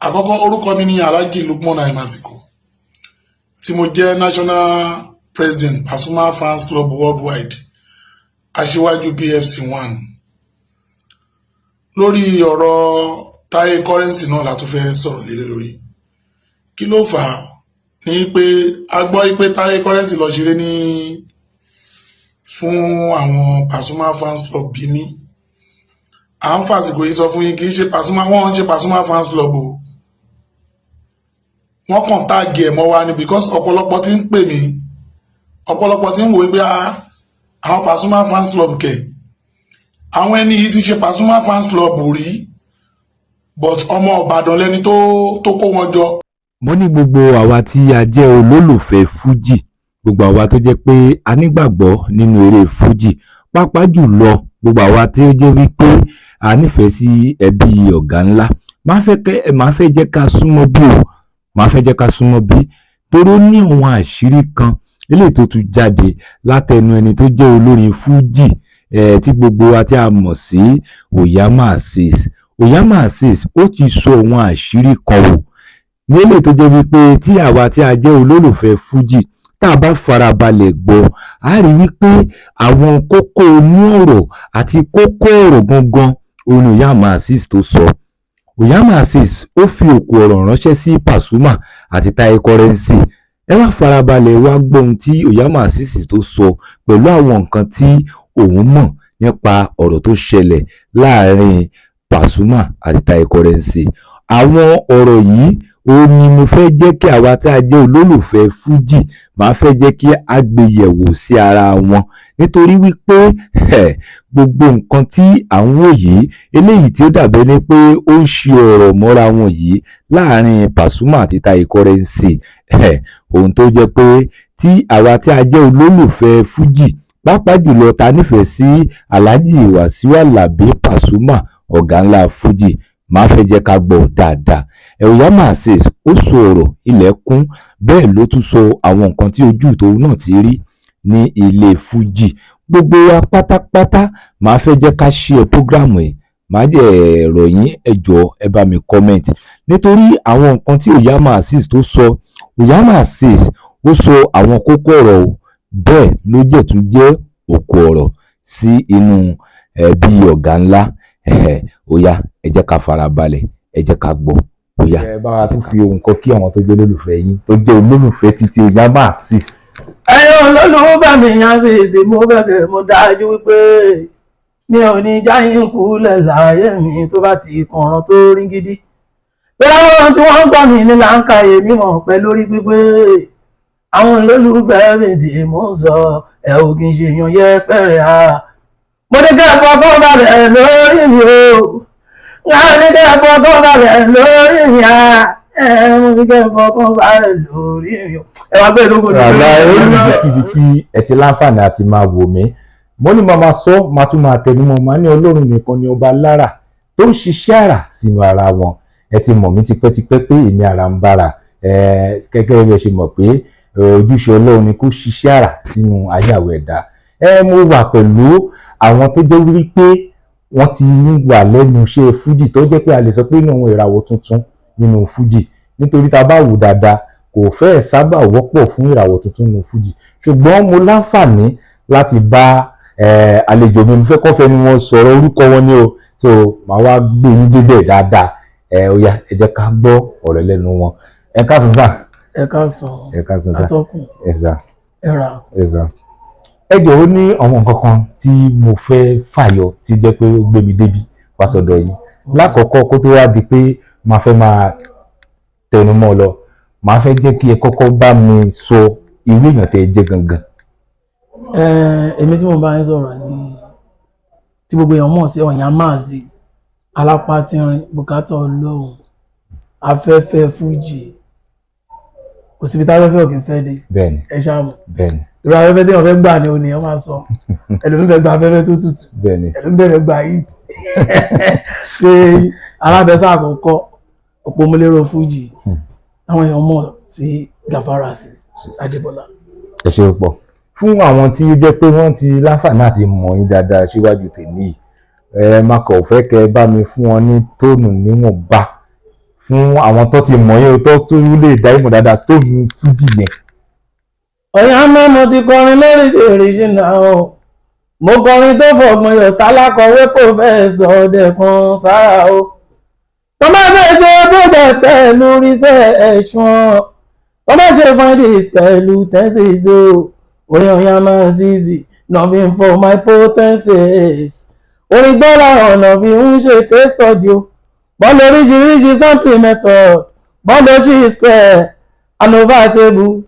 Àkọ́kọ́, orúkọ mi ní Alhaji Lukman Aimasiko, tí mo jẹ́ national president Pasuma Fans Club Worldwide, aṣíwájú PFC one. Lórí ọ̀rọ̀ Táyé Currency náà la tún fẹ́ sọ̀rọ̀ lé lórí. Kí ló fà á? Ní pé a gbọ́ pé Táyé Currency lọ ṣeré ní fún àwọn Pasuma Fans Club Benin. À ń fàsìkò yìí sọ fún yín, kì í ṣe Pasuma, wọ́n ń ṣe Pasuma Fans Club o. Wọ́n kàn tag ẹ̀ mọ́ wa ni, because ọ̀pọ̀lọpọ̀ tí ń pè mí, ọ̀pọ̀lọpọ̀ tí ń wò pé àwọn Pasuma Fans Club kẹ̀. Àwọn ẹni yìí ti ṣe Pasuma Fans Club rí, but ọmọ Ìbàdàn lẹni tó kó wọn jọ. Mo ní gbogbo àwa tí a jẹ́ olólùfẹ́ fújì, gbogbo àwa tó jẹ́ pé a nígbàgbọ́ nínú eré fújì, pàápàá jùlọ gbogbo àwa tí ó jẹ́ wípé a nífẹ̀ẹ́ sí ẹbí ọ̀gá ńlá, máa fẹ́ jẹ́ ká súnmọ́ bí o, máa fẹ́ jẹ́ ká súnmọ́ bí, torí ó ní àwọn àṣírí kan eléyìí tó tún jáde látẹnu ẹni tó jẹ́ olórin fújì tí gbogbo wa tí a mọ̀ sí Oyama Azeez. Oyama Azeez, ó ti sọ àwọn àṣírí kan o, ní eléyìí tó jẹ́ wípé tí àwa tí a jẹ́ olólùfẹ́ fújì, tá a bá farabalẹ̀ gbọ́, a rí wípé àwọn kókó inú ọ̀rọ̀ àti kókó ọ̀rọ̀ gangan òun ni Oyama Azeez tó sọ. Oyama Azeez, ó fi òkú ọ̀rọ̀ ránṣẹ́ sí Pasuma àti Taye Currency. Ẹ wá farabalẹ̀ wá gbọ́ ohun tí Oyama Azeez tó sọ pẹ̀lú àwọn nǹkan tí òun mọ̀ nípa ọ̀rọ̀ tó ṣẹlẹ̀ láàrin Pasuma àti Taye Currency. Àwọn ọ̀rọ̀ yìí ó ní mo fẹ́ jẹ́ kí àwa tá a jẹ́ olólùfẹ́ fújì máa fẹ́ jẹ́ kí a gbé yẹ̀wò sí ara wọn, nítorí wípé gbogbo nǹkan tí à ń wò yìí, eléyìí tí ó dàbẹ́ ni pé ó ń ṣe ọ̀rọ̀ mọ́ra wọn yìí láàrin Pasuma àti Taye Currency, ohun tó jẹ́ pé tí àwa tí a jẹ́ olólùfẹ́ fújì, pàápàá jùlọ ta nífẹ̀ẹ́ sí Alhaji Wasiu Alabi Pasuma, ọ̀gá ńlá fújì, máa fẹ́ jẹ́ ká gbọ́ dáadáa. Oyama Azeez, ó sọ ọ̀rọ̀ ilẹ̀ kún, bẹ́ẹ̀ ló tún sọ àwọn nǹkan tí ojú tòun náà ti rí ní ilé fújì. Gbogbo wa pátápátá, máa fẹ́ jẹ́ ká share program yìí. Màá jẹ́ ẹ̀rọ yín, ẹ jọ̀ọ́, ẹ bá mi comment, nítorí àwọn nǹkan tí Oyama Azeez tó sọ. Oyama Azeez, ó sọ àwọn kókó ọ̀rọ̀ o, bẹ́ẹ̀ ló jẹ́ tún jẹ́ òkú ọ̀rọ̀ sí inú ẹbí ọ̀gá ńlá. Ó yá, ẹ jẹ́ ká farabalẹ̀, ẹ jẹ́ ká gbọ́. Ó yá. Ẹ bá wa tún fi ohun kan kí àwọn tó jẹ́ olólùfẹ́ yín, tó jẹ́ olólùfẹ́ títí Oyama Azeez. Ẹ̀yin olólùfẹ́ mi Azeez, mo bẹ̀bẹ̀, mo dájú wípé mi ò ní jáyín kulẹ̀ láyé mi tó bá ti kànràn tó rí gidi. Pẹ̀lú àwọn tí wọ́n ń gbọ́ mi ní láǹkàyè mímọ̀ pẹ̀ lórí pípé àwọn olólùfẹ́ mi tí mò ń sọ ẹ̀ ò kì í ṣe yan yẹpẹrẹ ha. Mo ní kẹ́ ẹ fọkàn balẹ̀ lórí mi o, mo ní kẹ́ ẹ fọkàn balẹ̀ lórí mi ha, ẹ mo ní kẹ́ ẹ fọkàn balẹ̀ lórí mi o. Ẹ wá gbé ìdókòwò. Àlá oníbikíbi tí ẹ ti láǹfààní àti máa wò mí, mo ní máa sọ, máa tún máa tẹnumọ́, máa ní Ọlọ́run nìkan ni ọba lára tó ń ṣiṣẹ́ àrà sínú ara wọn. Ẹ ti mọ̀ mí tipẹ́tipẹ́ pé èmi ara ń bára gẹ́gẹ́ bí ẹ ṣe mọ̀ pé ojúṣe Ọlọ́run ni kó ṣiṣẹ́ àrà sínú ayé àwọn ẹ̀dá. Mo wà pẹ̀lú àwọn tó jẹ́ wípé wọ́n ti ń wà lẹ́nu iṣẹ́ fújì, tó jẹ́ pé a lè sọ pé inú àwọn ìràwọ̀ tuntun nínú fújì, nítorí tá a bá wò dáadáa, kò fẹ́ẹ̀ sábà wọ́pọ̀ fún ìràwọ̀ tuntun nínú fújì. Ṣùgbọ́n mo láǹfààní láti bá àlejò mi, mo fẹ́ kọ́ fẹ́ni wọn sọ̀rọ̀ orúkọ wọn ni o, so màá wá gbé yín débẹ̀ dáadáa. Ó yá, ẹ jẹ́ ká gbọ́ ọ̀rọ̀ lẹ́nu wọn. Ẹ káàsán sà. Ẹ káàsán. Ẹ káàsán sà. Atọ́kùn. Ẹ sà. Ẹ rà. Ẹ sà. Ẹ jọ̀ọ́, ó ní àwọn nǹkan kan tí mo fẹ́ fàyọ tí jẹ́ pé ó gbé mi débi wá sọ́dọ̀ yín. Lákọ̀ọ́kọ́, kó tó wá di pé màá fẹ́ máa tẹnu mọ́ ọ lọ, màá fẹ́ jẹ́ kí ẹ kọ́kọ́ bá mi sọ irú èèyàn tẹ́ ẹ jẹ́ gangan. Èmi tí mo bá yín sọ̀rọ̀ ni tí gbogbo èèyàn mọ̀ sí Oyama Azeez, alápátínrín, bùkátà Ọlọ́run, afẹ́fẹ́ fújì. Kò síbi tá afẹ́fẹ́ òkè fẹ́ dé. Ẹ ṣáà mọ̀ ìrọ̀ afẹ́fẹ́ tí wọ́n fẹ́ gbà ní òní ẹ̀ máa sọ. Ẹlòmíì fẹ́ gba afẹ́fẹ́ tó tutù, ẹlòmíì fẹ́ gba heat. Ṣé alábẹ́sà àkọ́kọ́, òpómúlérò fújì, àwọn èèyàn mọ̀ sí Gafar Azeez Adébọ́lá. Ẹ ṣe pọ̀. Fún àwọn tí ó jẹ́ pé wọ́n ti láǹfààní àti mọ̀ yín dáadáa síwájú tèmi yìí, ẹ má kọ̀ fẹ́ kẹ́ ẹ bá mi fún wọn ní tóònù níwọ̀nba. Fún àwọn tó ti mọ̀ yín o, tó tún lè dá ìmọ̀ dáadáa tone fújì yẹn. Ọ̀yá mọ́, mo ti kọrin lóríṣiríṣi náà o. Mo kọrin tó fọgbọ́n yọ, tálákọ̀wé professor ọ̀dẹ̀kan sára o. Tó bá fẹ́ ṣe project pẹ̀lú research wọn, tó bá ṣe findings pẹ̀lú thesis o, orin ọ̀yá máa zizi nothing for my potencies. Orin gbọ́dọ̀ ọ̀nà bí ń ṣe case study o. Bọ́ọ̀lù oríṣiríṣi sampling method, bọ́ọ̀lù chi square, ANOVA table,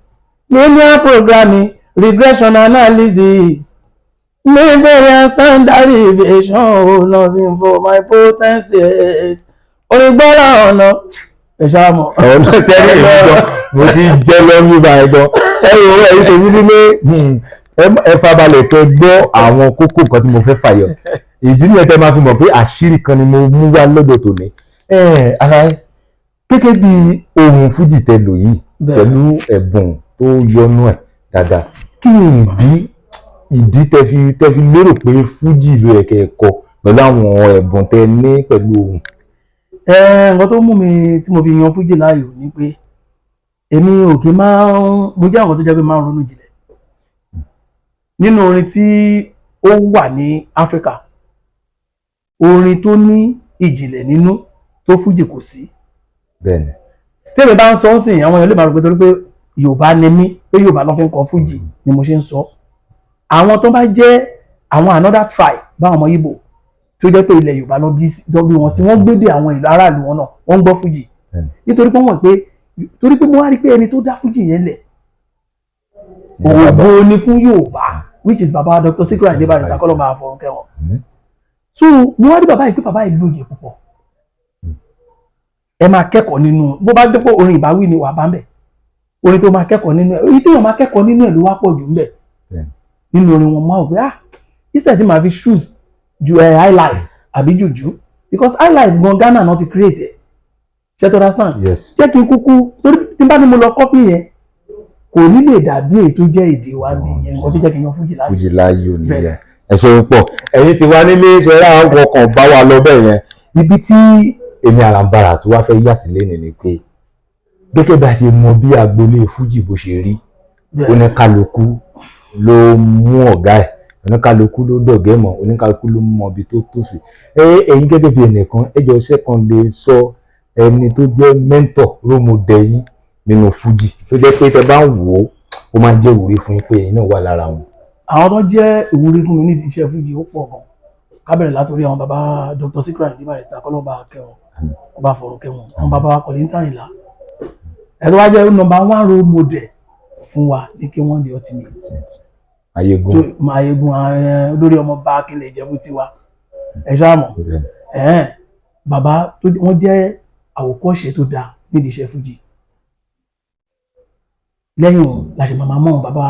linear programming, regression analysis, mean, variance, standard deviation o, loving for my potencies. Orin gbọ́dọ̀ ọ̀nà ẹ̀ ṣáà mọ̀. Ọ̀rọ̀ náà tẹ́lẹ̀, èmi gan mo ti jẹ́ lọ́mú báyìí gan. Ẹ wo, ẹ̀yin tèmi nílé, ẹ farabalẹ̀ kẹ́ gbọ́ àwọn kókó nǹkan tí mo fẹ́ fàyọ. Ìdí nìyẹn tẹ́ máa fi mọ̀ pé àṣírí kan ni mo mú wá lọ́dọ̀ tòní. Ara gẹ́gẹ́ bí ohun fújì tẹ lò yìí pẹ̀lú ẹ̀bùn tó yọnú ẹ̀ dáadáa, kí ni ìdí tẹ fi lérò pé fújì ló yẹ kẹ́ ẹ kọ pẹ̀lú àwọn ẹ̀bùn tẹ ní pẹ̀lú ohun? Nǹkan tó mú mi tí mo fi yan fújì láàyò ni pé èmi ò kí máa ń, mo jẹ́ àwọn tó jẹ́ pé máa ń ronú jinlẹ̀ nínú orin tí ó wà ní Áfíríkà. Orin tó ní ìjìnlẹ̀ nínú tó fújì kò sí. Tẹ́lẹ̀ bá ń sọ ń sìn, àwọn èèyàn lè máa rò pé torí pé Yorùbá ni mí, pé Yorùbá ló fi ń kọ fújì ni mo ṣe ń sọ. Àwọn tó bá jẹ́ àwọn another tribe, báwọn ọmọ Ìgbò tí ó jẹ́ pé ilẹ̀ Yorùbá lọ bí wọn sí, wọ́n gbédè àwọn ìlú aráàlú wọn náà, wọ́n ń gbọ́ fújì. Nítorí pé wọ́n mọ̀ pé, torí pé mo wá rí pé ẹni tó dá fújì yẹn lẹ̀, ògo ni fún Yorùbá, which is baba Dr. Sikiru Ayinde Barrister, kọ́lọ́ máa fọ̀rọ̀ kẹwọn. So mo wá rí bàbá yìí pé bàbá yìí lóye púpọ̀. Ẹ máa kẹ́kọ̀ọ́ nínú, bó bá dépò orin ìbáwí ni wà bá ń bẹ̀, orin tó máa kẹ́kọ̀ọ́ nínú ẹ̀, èyí téèyàn máa kẹ́kọ̀ọ́ nínú ẹ̀ ló wá pọ̀ jù ń bẹ̀ nínú orin wọn. Máa wò pé, ah, instead tí màá fi choose ju ẹ high life àbí jùjú, because high life gan, Ghana náà ti create ẹ̀, ṣe tó understand? Yes. Jẹ́ kí n kúkú, torí tí n bá ní mo lọ copy yẹn, kò ní lè dàbí èyí tó jẹ́ èdè wa bí yẹn. Nǹkan tó jẹ́ kí n yan fújì láàyò. Fújì láàyò nìyẹn. Ẹ ṣeun pọ̀. Ẹ̀yin ti wá nílé ṣẹlẹ àwọn ọkàn bá wa lọ bẹ́ẹ̀ yẹn. Ibi tí èmi àràǹbarà tó wá fẹ́ yà sí lẹ́nu ni pé, gẹ́gẹ́ bí a ṣe mọ bí agboolé fújì bó ṣe rí, oníkálukú ló mú ọ̀gá ẹ̀, oníkálukú ló dọ̀gẹ́ mọ̀, oníkálukú ló mọ ibi tó tò sí. Ẹ̀yin gẹ́gẹ́ bí ẹnìkan, ẹ jọ ṣẹ́ kan lè sọ ẹni tó jẹ́ mentor, role model yín nínú fújì, tó jẹ́ pé tẹ bá ń wò ó, ó máa ń jẹ́ ìwúrí fún yín pé ẹ̀yin náà wà lára wọn. Àwọn tó jẹ́ ìwúrí fún mi nídìí iṣẹ́ fújì ó pọ̀ gan. Ká bẹ̀rẹ̀ látòrí àwọn bàbá Dr. Sikiru Ayinde Barrister, kọ́lọ́ bá kẹ́ wọn, kó bá fọ̀rọ̀ kẹ́ wọn, àwọn bàbá Kollington Àyìnlá. Ẹ̀ tó wá jẹ́ number one role model fún wa ní K1 The Ultimate. Ayégun. Tó Máyégún, olórí ọmọ bá kílẹ̀ Ìjẹ̀bú tiwa, ẹ̀ ṣáà mọ̀. Ẹ̀hẹ́n, bàbá tó wọ́n jẹ́ àwòkọ́ṣe tó dáa nídìí iṣẹ́ fújì. Lẹ́yìn òun la ṣe máa mọ̀ bàbá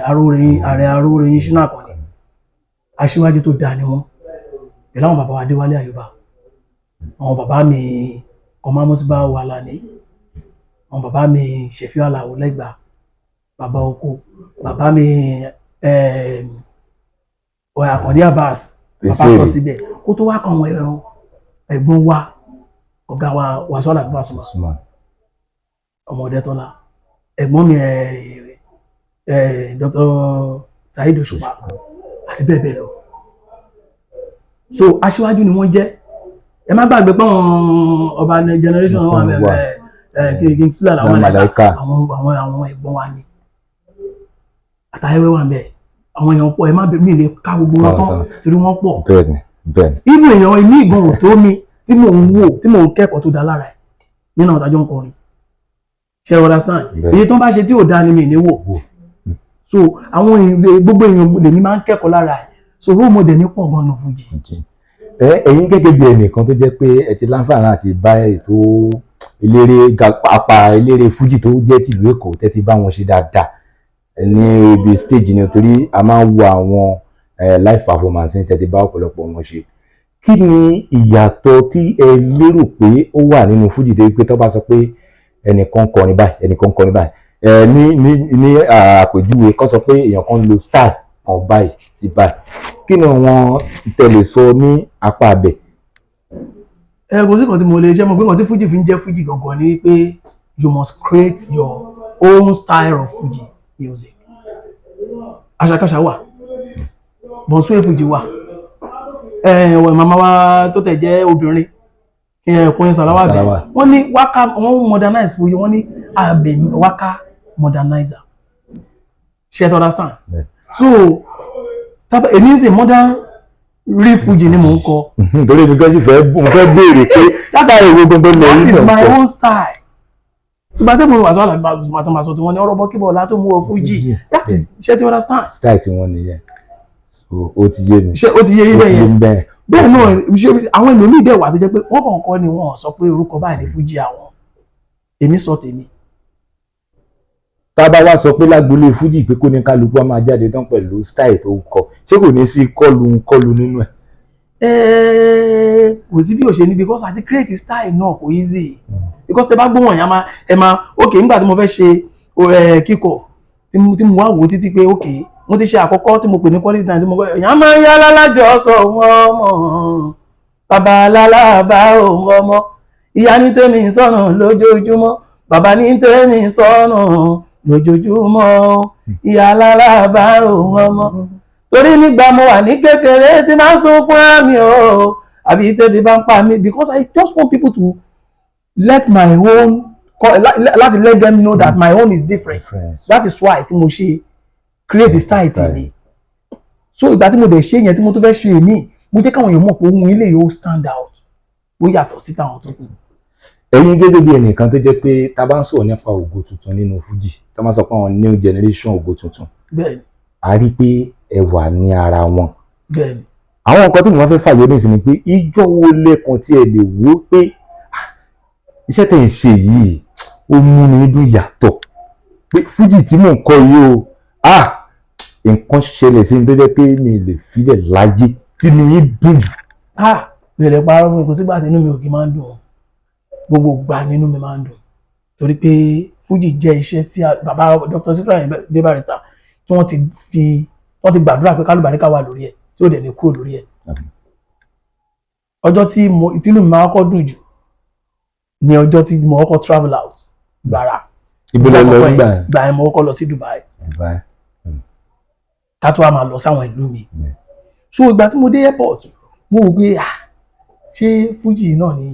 Aróoreyin, ààrẹ Aróoreyin Ṣínà Àkànní. Aṣíwájú tó dáa ni wọ́n, pẹ̀lú àwọn bàbá wa Adéwálé Àyùbá, àwọn bàbá mi Kọ́má Mùsíbáù Àlàní, àwọn bàbá mi Ṣẹ̀fíù Àlàó Lẹ́gbà, bàbá oko, bàbá mi Àkàndé Abbas, bàbá Èsèré. kọ síbẹ̀ kó tó wá kan àwọn ẹ̀rọ ẹ̀gbọ́n wa, ọ̀gá wa Wàsíù Àlàbí Pasuma, Pasuma. Ọmọ Ọdẹ́tọ́lá, ẹ̀gbọ́n mi ẹ̀ ẹ̀ Dr. Saheed Òṣùpá àti bẹ́ẹ̀ bẹ́ẹ̀ lọ. So aṣíwájú ni wọ́n jẹ́. Ẹ má gbàgbé pé àwọn ọba generation wọn wà Wà. bẹ́ẹ̀, ẹ̀ King Sule Alao Màláíkà. Àwọn ẹ̀gbọ́n wa ni àtàwẹ́wẹ́ wà bẹ́ẹ̀. Àwọn èèyàn pọ̀, ẹ má bẹ̀ mí lè ká gbogbo wọn tán torí wọ́n pọ̀. bẹ́ẹ̀ni bẹ́ẹ̀ni Inú èèyàn inú ìgan ò tó mi tí mò ń wò, tí mò ń kẹ́kọ̀ọ́ tó dá lára ẹ̀ nínú àwọn tàjọ ń kọrin, ṣe you understand? Bẹ́ẹ̀. Èyí tó ń bá ṣe tí ò dáa ni mi ní wò. Wò. So àwọn èèyàn, gbogbo èèyàn lèmi máa ń kẹ́kọ̀ọ́ lára ẹ̀. So role model mi pọ̀ gan-an fújì. Ẹ̀yin gẹ́gẹ́ bí ẹnìkan tó jẹ́ pé ẹ ti láǹfààní àti bá ètò eléré apá eléré fújì tó jẹ́ tìlú Èkó, tẹ́ ti bá wọn ṣe dáadáa ní ibi stage ni, torí a máa ń wo àwọn live performance ní tẹ́ ti bá ọ̀pọ̀lọpọ̀ wọn ṣe, kí ni ìyàtọ̀ tí ẹ lérò pé ó wà nínú fújì tó yẹ pé tó bá sọ pé ẹnìkan kọrin báyìí, ẹnìkan kọrin báyìí, ẹ ní àpèjúwe, kó sọ pé èèyàn kan lo style kan báyìí sí báyìí, kí ni wọ́n tẹ̀lé sọ ní apá abẹ? Ẹ kò sí kan tí mo lè ṣe mọ̀ pé nǹkan tí Fuji fi ń jẹ́ Fuji gangan ni pé you must create your own style of Fuji music. Àṣàkáṣà wà, bọ̀nsúwé Fuji wà, ẹ ẹ màmá wa tó tẹ̀ jẹ́ obìnrin ẹ Queen Salawa bẹ̀, Salawa. wọ́n ní wákà, wọ́n modernize Fuji. Wọ́n ní I'm a wákà modernizer. Ṣe ẹ understand? Bẹ́ẹ̀. So tábà èmi ń sè, modern real Fuji ni mò ń kọ. Torí mi gan sì fẹ́, mo fẹ́ béèrè pé style wo gbogbo lẹ́yìn That is náà my kọ. own style. Ìgbà tí mo wà sọ́la àtàmàsọ tí wọ́n ní ọ̀rọ̀ bọ́ kíbọ̀ látó mú ọ Fuji, that is, ṣé ti understand? Style tí wọ́n nìyẹn, so ó ti yé mi. Ṣé ó ti yé yín? Ó ti Bẹ́ẹ̀ yé yẹn mi bẹ́ẹ̀. Bẹ́ẹ̀ náà, ṣé àwọn ẹlòmíì dẹ̀ wà tó jẹ́ pé wọ́n kàn kọ́ ni, wọ́n sọ pé orúkọ báyìí ní Fuji àwọn. Èmi sọ tèmi. Tá a bá wá sọ pé lágboolé Fuji pé kó ní kálukú á máa jáde tán pẹ̀lú style tó ń kọ, ṣé kò ní sí kọlu kọlu nínú ẹ̀? Kò sí bí o ṣe ní, because àti create style náà kò easy, because tẹ bá gbóhùn yẹn, máa ẹ máa ok. Nígbà tí mo fẹ́ ṣe kick off, tí mo wá wò ó títí pé ok, mo ti ṣe àkọ́kọ́ tí mo pè ní quality time, tí mo gbọ́ èèyàn máa ń yá lálájọ sọ wọn mọ̀ bàbá lálábà òun ọmọ ìyá ní tèmi sọ̀nà lójoojúmọ́, bàbá ní tèmi sọ̀nà lójoojúmọ́, ìyá lálábà òun ọmọ, torí nígbà mo wà ní kékeré tí máa ń sunkún àmì o àbí tẹ́bi bá ń pa mí, because I just want people to let my own, láti let them know that my own is different. That is why tí mo ṣe create style tèmi. So ìgbà tí mo dẹ̀ ṣe yẹn, tí mo tó fẹ́ ṣe èmi, mo jẹ́ káwọn èèyàn mọ̀ pé ohun ilé yóò stand out, ó yàtọ̀ sí táwọn tó kù. Ẹ̀yin gẹ́gẹ́ bí ẹnìkan tó jẹ́ pé tá a bá ń sọ̀rọ̀ nípa ògo tuntun nínú Fuji, tá a máa sọ pé àwọn new generation ògo tuntun, a rí pé ẹ wà ní ara wọn. Àwọn nǹkan tí mo máa fẹ́ fàyọ ní ìsinmi pé ìjọ wo lẹ́kan tí ẹ lè wò pé, "Ah, iṣẹ́ tẹ̀ ń ṣe yìí, ó mú mi dùn yàtọ̀, pé Fuji tí mò ń kọ yìí o, ah, nǹkan ṣẹlẹ̀ sí mi tó jẹ́ pé mi lè filẹ̀ láyé tí mi yín dùn jù"? Ah, mi ò lè parọ́ fún mi, kò sígbà tí inú mi ò kí máa ń dùn o. Gbogbo ìgbà nínú mi máa ń dùn, torí pé Fuji jẹ́ iṣẹ́ tí bàbá Dr. Sikiru Ayinde Barrister tí wọ́n ti fi, wọ́n ti gbàdúrà pé kálùbáríkà wà lórí ẹ̀, tí ó dẹ̀ ní kúrò lórí ẹ̀. Ọjọ́ tí mo tínú mi máa kọ́kọ́ dùn jù ní ọjọ́ tí mo kọ́kọ́ travel out gbàrà. Ibo lẹ lọ nígbà yẹn? Gbà yẹn, mo kọ́kọ́ lọ sí Dubai. Dubai. Ká tó wá máa lọ sáwọn ìlú mi. So ìgbà tí mo dé airport, mo wò pé, ah, ṣé Fuji náà ni?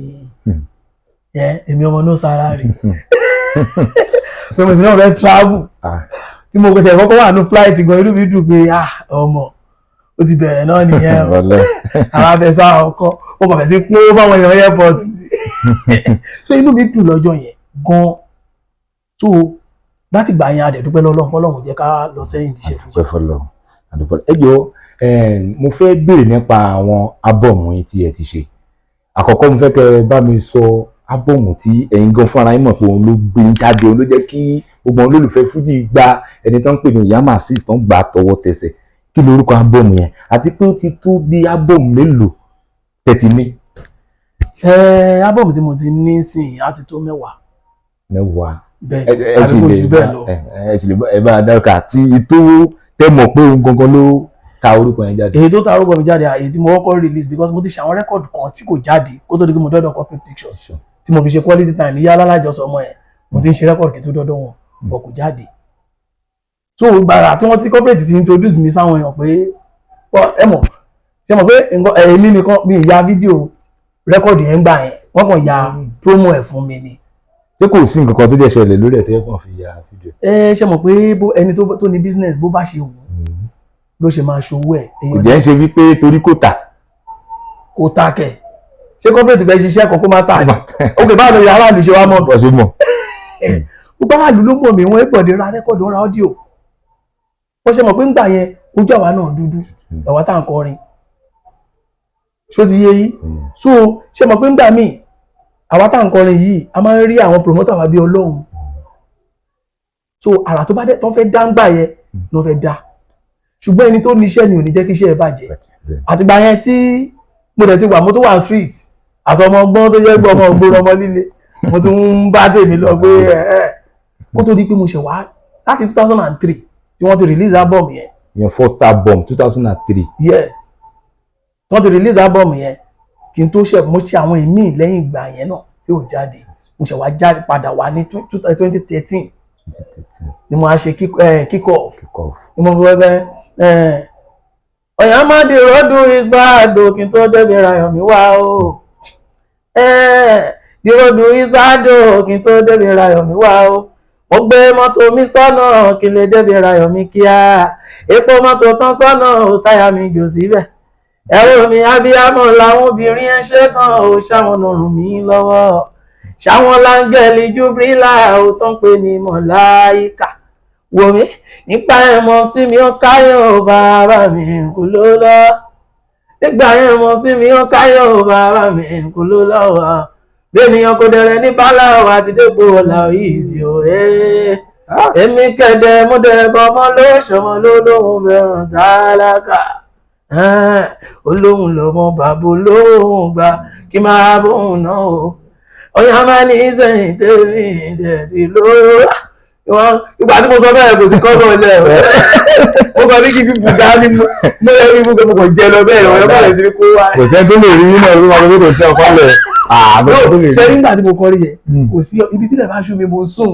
Ẹ èmi ọmọ no salary, so èmi náà fẹ́ travel. Tí mo tẹ̀ kọ́kọ́ wà ní flight gan, inú mi dùn pé, ah, ọmọ ó ti bẹ̀rẹ̀ náà nìyẹn o. Wọlé. Àwọn afẹsà ọkọ ó kàn fẹ́ sí pé ó fáwọn èèyàn airport. So inú mi dùn lọ́jọ́ yẹn gan. So láti gbà yẹn, a dẹ̀ dúpẹ́ lọ́lọ́run fọlọ́run jẹ́ ká lọ sẹ́yìn ìdíṣẹ́ Fuji. Àdúpẹ́ fọlọ́run, àdúpẹ́. Ẹ jọ̀ọ́, mo fẹ́ béèrè nípa àwọn album yín tí ẹ ti ṣe. Àkọ́kọ́, mo fẹ́ kẹ́ ẹ bá mi sọ album tí ẹ̀yin gan fúnra yín mọ̀ pé òun ló gbé yín jáde, òun ló jẹ́ kí gbogbo àwọn olólùfẹ́ Fuji gba ẹni tó ń pè ní Ìyá Azeez tó ń gbà tọwọ́ tẹsẹ̀. Kí lorúkọ album yẹn, àti pé ó ti tó bí album mélòó tẹ̀tí ní? Ẹ album tí mo ti ní sìn á ti tó 10. 10? Bẹ́ẹ̀. Ẹ sì Àbí kò lè jù bá bẹ́ẹ̀ lọ. ẹ sì lè ẹ bá a dárúkọ àti ìtò tẹ mọ̀ pé òun gangan ló ta orúkọ yẹn jáde. Èyí tó ta orúkọ mi jáde, èyí tí mo kọ́kọ́ release, because mo ti ṣe àwọn record kan tí kò jáde kó tó di pé mo dọ́dọ̀ Corporate Pictures, tí mo fi ṣe quality time ìyá alálàjọsọ ọmọ yẹn. Mo ti ń ṣe record kí tó dọ́dọ̀ wọn, bọ̀ kò jáde. So gbàrà tí wọ́n ti corporate ti introduce mi sáwọn èèyàn pé ẹ mọ̀, ṣe mọ̀ pé nǹkan èmi nìkan mi ì ya fídíò record yẹn gbà yẹn, wọ́n kàn ya promo ẹ̀ fún mi ni. Ṣé kò sí nǹkan kan tó jẹ́ ṣẹlẹ̀ lórí ẹ̀ tó yẹ kàn fi ya fídíò? Ẹ ṣe mọ̀ pé ẹni tó ní business, bó bá ṣe wù ú ló ṣe máa ṣòwò ẹ̀. Kò jẹ́ ń ṣe wípé torí kò tà. Kò ta kẹ̀. Ṣé corporate fẹ́ ṣiṣẹ́ kan kó má tà ní? Ok, báwo ni aráàlú ṣe wá mọ̀? Bọ́ ṣe mọ̀. Gbogbo aráàlú ló mọ̀ mí. Wọ́n everybody ra record, wọ́n ra audio. Wọ́n ṣe mọ̀ pé ńgbà yẹn, ojú àwa náà dúdú, àwa tá à ń kọrin. Ṣó ti yé yín? So ṣe mọ̀ pé ńgbà míì, àwa tá à ń kọrin yìí, a máa ń rí àwọn promoter wa bí ọlọ́run. So àrà tó bá dé tó fẹ́ dá ńgbà yẹn ló fẹ́ dá, ṣùgbọ́n ẹni tó níṣẹ́ ni ò ní jẹ́ kí iṣẹ́ ẹ bàjẹ́. Àtìgbà yẹn tí mo dẹ̀ ti wà, mo tó wà street àsọmọ ọgbọ́n tó jẹ́ gbọ́ ọmọ ògbóró, ọmọ líle, mo tún ń bá tèmi lọ pé ẹ kó tó di pé mo ṣẹ̀ wá láti 2003 tí wọ́n ti release album yẹn. Your first album, 2003. Yeah, tí wọ́n ti release album yẹn. Kí n tó ṣe, mo ṣe àwọn ìmíì lẹ́yìn ìgbà yẹn náà tí ò jáde. Mo ṣe wá jáde padà wá ní 2013 ni mo á ṣe kick off. Kick off. Ni mo fi wẹ́ ẹ́ ọ̀yàmọ́dé rọ́dún is bad o, kí n tó débi rayọ̀ mi wá o. The road is bad o, kí n tó débi rayọ̀ mi wá o. Mo gbé mọ́tò mi sọ́nà kí n lè débi rayọ̀ mi kíá. Epo mọ́tò tán sọ́nà ò, táyà mi jò síbẹ̀. Ẹ̀rọ mi abiyamọ làwọn obìnrin ẹ̀ ṣe kan ò, ṣáwọn ràn mí lọ́wọ́, ṣáwọn láńgẹ̀lì júbrílà ò tó ń pè ní mọ̀láìkà wò mí nípa ẹ̀mọ́ tí mi ò káyọ̀, bàbá mi kò ló lọ. Nígbà ẹ̀mọ́ tí mi ò káyọ̀, bàbá mi kò ló lọ́wọ́. Bẹ́ẹ̀nìyàn kò dẹ̀rẹ̀ ní báláwọ̀ àti dépò ọ̀la ìsì òye. Èmi kẹ̀dẹ̀ mo dẹ̀ bọ̀ ọmọ ló ṣọmọ ló lóhùn fẹ́ràn tálákà, olóhùn lọmọ bàbá olóhùn gbà kí máa bóun náà o. Ọ̀yà máa ní sẹ́yìn tèmi dẹ̀ ti lóró. Ìgbà tí mo sọ bẹ́ẹ̀, kò sí kọ́bọ̀ lẹ̀. Mo kàn ní kí fi bùgá ní mo lè rí bùgá, mo kàn jẹ lọ bẹ́ẹ̀ lọ, ọ̀yọ́ bẹ̀rẹ̀ sí ní kó wá. Kò sẹ́ni tó lè rí nínú ẹ̀rọ máa lọ, kò sí ọkọ lẹ̀ àbẹ̀ tó lè Ṣe rí. nígbà tí mo kọrí yẹn, kò sí ibi tí ilẹ̀ bá ṣú mi, mo sùn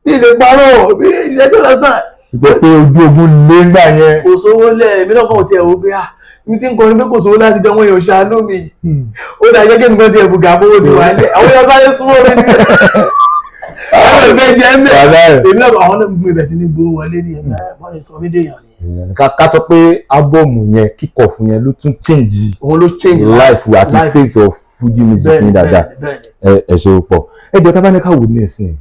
bí ilé parọ́ bí ìṣẹ́jú lọ́sàn. Ìjẹ́ pé ojú ogun lé ńgbà yẹn. Kò sówó lẹ̀. Èmi náà kàn tiẹ̀ wò pé ah, mi ti ń kọrin pé kò sówó láti jọ, wọn yóò ṣàánú mi. Ó dà jẹ́ kí nǹkan tiẹ̀ bùgà fowó ti wà lẹ̀, àwọn yóò sáré súnmọ́ mi ní àwọn ìfẹ́ jẹ́ ń bẹ̀. Bàbá rẹ̀. Èmi náà, àwọn náà gbé ibẹ̀ sí ní gbowó wọlé ní ẹ̀mẹ́ wọ́n lè sọ mí déèyàn ni. Ká sọ pé album yẹn, kick off yẹn, ló tún change Òun ló change life àti life. face of Fuji music ní Bẹ́ẹ̀ni. dáadáa. Bẹ́ẹ̀ni. Ẹ ṣe pọ̀. Ẹ jẹ́ tá bá ní ká wò ní ìsìn,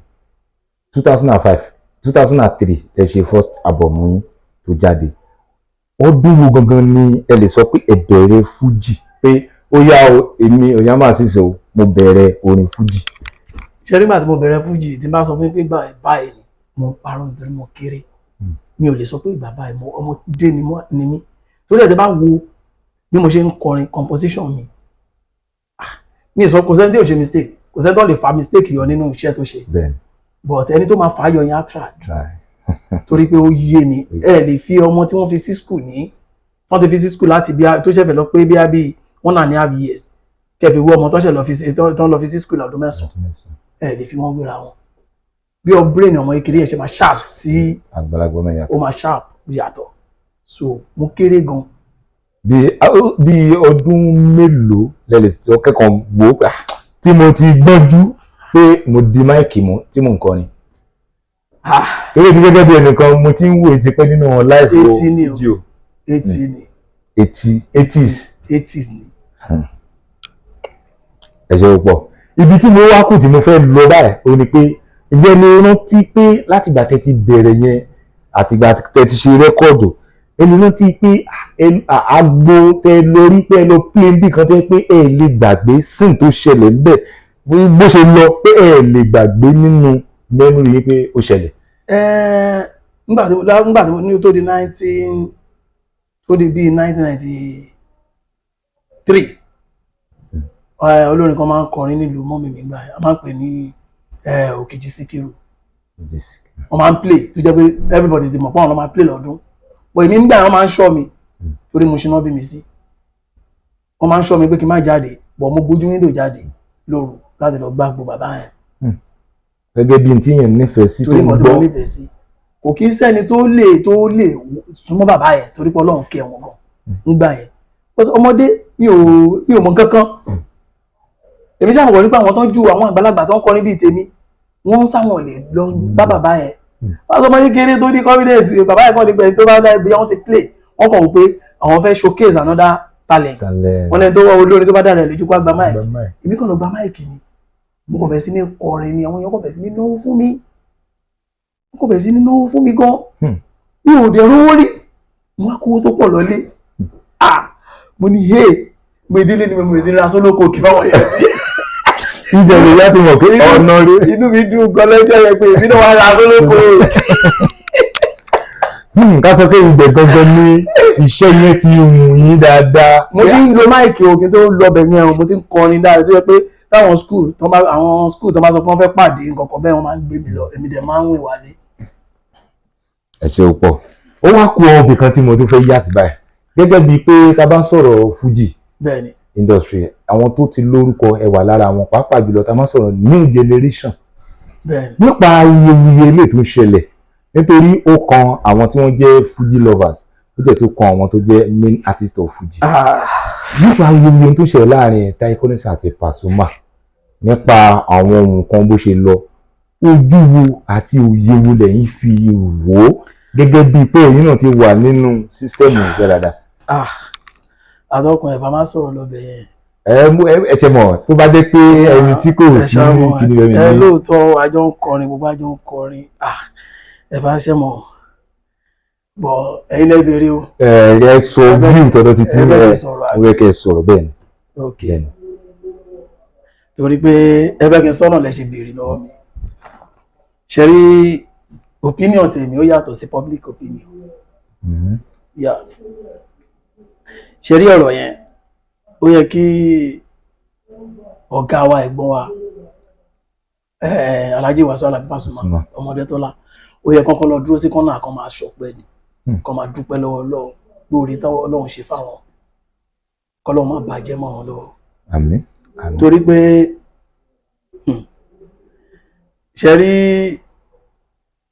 2005, 2003 ẹ ṣe first album yín tó jáde. Ọdún wo gangan ni ẹ lè sọ pé ẹ bẹ̀rẹ̀ Fuji, pé ó yá o, èmi Oyama Azeez o, mo bẹ̀rẹ̀ orin Fuji? Ṣe nígbà tí mo bẹ̀rẹ̀ Fuji, tí n bá sọ fún yín pé ìgbà báyìí ni, mo ń parọ́ nítorí mo kéré. Mi ò lè sọ pé ìgbà báyìí. Mo ọmọdé ni mí, torí ẹ̀ tẹ́ bá wo bí mo ṣe ń kọrin, composition mi, ah, mi ì sọ kò sẹ́ni tí ò ṣe mistake, kò sẹ́ni tó lè fa mistake yọ nínú iṣẹ́ tó ṣe, but ẹni tó máa fà á yọ yẹn á try, Try. torí pé ó yé mi. Ẹ lè fi ọmọ tí wọ́n fi sí school ní, wọ́n ti fi sí school láti bí tó ṣẹ̀fẹ̀ lọ pé bí 1.5 years, kẹ́ fi wé ọmọ tó ṣẹ̀ lọ fi sí tó lọ fi sí school ọdún 9. Ẹ lè fi wọ́n wéra wọn. Bí ọ brain ọmọ kékeré yẹn ṣe máa sharp sí àgbàlagbà mẹ́yà. Ó máa sharp yàtọ̀, so mo kéré gan. Bí ọdún mélòó lẹ lè sọ kẹ́kọ̀ọ́ wò ó pé, ah, tí mo ti gbọ́njú pé mo di mic mú tí mò ń kọrin? Ah. Torí èmi gẹ́gẹ́ bí ẹnìkan, mo ti ń wò etí pẹ́ nínú life o. 80 ni o. Fuji o. 80 ni. 80, 80s. 80s ni. Ẹ ṣe pọ̀. Ibi tí mo wá kù tí mo fẹ́ lọ báyìí ó ní pé, ǹjẹ́ ni rántí pé látìgbà tẹ́ ti bẹ̀rẹ̀ yẹn, àtìgbà tẹ́ ti ṣe record, ẹni rántí pé àgbo tẹ́ lórí pé ẹ lọ play bí kan tẹ́ pé ẹ lè gbàgbé sin tó ṣẹlẹ̀ ńbẹ̀, bó ṣe lọ, pé ẹ lè gbàgbé nínú memory yín pé ó ṣẹlẹ̀? Ẹ́ẹ̀, nígbà tí mo ní tó di nineteen, tó di bíi 1993, olórin kan máa ń kọrin nílùú mọ́mì mi gbà yẹn, a máa ń pè ní Òkìjì Síkírù. Wọ́n máa ń play tó jẹ́ pé everybody ti mọ̀ pé àwọn máa play lọ́dún, but èmi nígbà yẹn, wọ́n máa ń ṣọ́ mi torí mo ṣe náà bí mi sí. Wọ́n máa ń ṣọ́ mi pé kí n má jáde, but mo gbójú window jáde lóru láti lọ gbàgbó bàbá yẹn. Gẹ́gẹ́ bí n tí yẹn nífẹ̀ẹ́ sí tó Torí ń nǹkan tí mo gbọ́. nífẹ̀ẹ́ sí, kò kí ń sẹ́ni tó lè súnmọ́ bàbá yẹn torí pé Ọlọ́run kẹ́ wọn gan nígbà yẹn. Because ọmọdé, mi ò mọ kankan. Èmi ṣáà mọ̀ nípa àwọn tó ń ju àwọn àgbàlagbà tó ń kọrin bíi tèmi, wọ́n ń sáwọn lè lọ bá bàbá yẹn. Wọ́n sọ ọmọ kékeré tó ní confidence bàbá yẹn kàn ní pé tó bá láì bí wọ́n ti play, wọ́n kàn wò pé àwọn fẹ́ showcase another talent. Talent. Wọ́n lẹ́ni tó wọ́ olórin tó bá dára ẹ̀ lójú kó gba mic. Gba mic. Èmi kàn lọ gba mic ni, mo kàn bẹ̀rẹ̀ sí ní kọrin ni. Àwọn èèyàn kàn bẹ̀rẹ̀ sí ní náwó fún mi, wọ́n kàn bẹ̀rẹ̀ sí ní náwó fún mi gan. Mi ò dẹ̀ rówó rí, mo wá kówó tó pọ̀ lọ́lé. Ah, mo ní hey, mo ìdílé ni mo bẹ̀rẹ̀ sí ní ra sólókò kí fáwọn yẹn. Ibẹ̀ lè yá ti mọ̀ pé ọ̀nà rẹ̀. Inú mi dùn gan lọ́jọ́ yẹn pé èmi náà wá ra sólókò. Ká sọ pé ibẹ̀ gangan ni iṣẹ́ yẹn ti wù yín dáadáa. Mo ti ń lo mic o kí n tó lọ bẹ̀ yẹn o. Mo ti ń kọrin dáadáa tó yẹ pé táwọn school tó bá, àwọn school tó bá sọ pé wọ́n fẹ́ pàdé nǹkan kan bẹ́ẹ̀, wọ́n máa ń gbé mi lọ, èmi dẹ̀ máa ń wìn wálé. Ẹ ṣe pọ̀. Ó wá kú ọbì kan tí mo tún fẹ́ yà sí báyìí, gẹ́gẹ́ bíi pé tá a bá ń sọ̀rọ̀ Fuji. Bẹ́ẹ̀ ni. industry, àwọn tó ti lórúkọ, ẹ wà lára wọn, pàápàá jùlọ tá a máa sọ̀rọ̀ new generation. Bẹ́ẹ̀ni. Nípa awuyewuye ilé tó ń ṣẹlẹ̀, nítorí ó kan àwọn tí wọ́n jẹ́ Fuji lovers, ó jẹ́ tó kan àwọn tó jẹ́ main artist of Fuji, nípa awuyewuye tó ṣẹlẹ̀ láàrin Taye Currency àti Pasuma, nípa àwọn ohun kan bó ṣe lọ, ojú wo àti òye wo lẹ́yìn fi wò ó, gẹ́gẹ́ bíi pé ẹ̀yin náà ti wà nínú system ìṣẹ́ dáadáa? Ah, àtọkùn, ẹ̀ bá má sọ̀rọ̀ lọ́bẹ̀ yẹn. Ẹ mú ẹ ṣe mọ̀, tó bá jẹ́ pé ẹni tí kò Ẹ sí ṣá mọ̀, kíní rẹ̀ ẹ ní. Lóòótọ́, àjọ ń kọrin, gbogbo àjọ ń kọrin. Ah, ẹ bá ṣe mọ̀ bọ̀, ẹ̀yin lẹ́ bèrè o. Ẹ ẹ sọ view tọ̀dọ̀ títí. Ẹ ẹ bẹ́ẹ̀ sọ̀rọ̀ àbí? Ó yẹ kẹ́ ẹ sọ̀rọ̀, bẹ́ẹ̀ ni. Ok. Bẹ́ẹ̀ ni. Torí pé ẹ bẹ́ kí n sọ́nà lẹ ṣe béèrè lọ́wọ́ mi. Ṣe rí, opinion tèmi ó yàtọ̀ sí public opinion. Yeah. Ṣe rí ọ̀rọ̀ yẹn, ó yẹ kí ọ̀gá wa, ẹ̀gbọ́n wa, Alhaji Wasiu Alabi Pasuma, Pasuma. ọmọdé tọ́lá, ó yẹ kọ́kọ́ lọ dúró sí kọ́nà kan, máa ṣọpẹ́ ni, kó máa dúpẹ́ lọ́wọ́ Ọlọ́run lórí táwọn Ọlọ́run ṣe fáwọn, kọ́lọ́run má bàjẹ́ mọ́ wọn lọ́wọ́. Àmín, àmín. Torí pé ṣe rí